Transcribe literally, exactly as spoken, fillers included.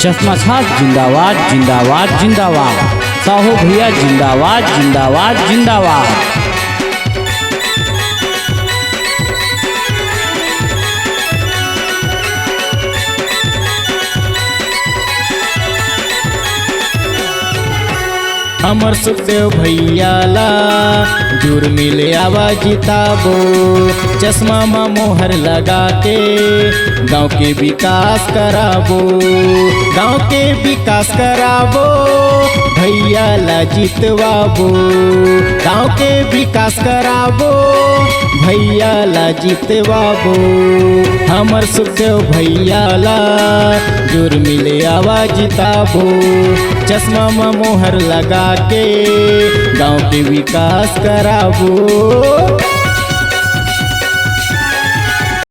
चश्मा छाप जिंदाबाद, जिंदाबाद, जिंदाबाद। साहू भैया जिंदाबाद, जिंदाबाद, जिंदाबाद। हमर सुखदेव भैया ला जुर्मी ले आवा जिताबो, चश्मा मा मोहर लगा के गांव के विकास कराबो, गांव के विकास कराबो, भैया ला जितवाबो, गांव के विकास कराबो, भैया ला जितवाबो। हमर सुखदेव भैया ला जुर्मी ले आवा जिताबो, चश्मा मा मोहर लगा के गांव के विकास कराबो।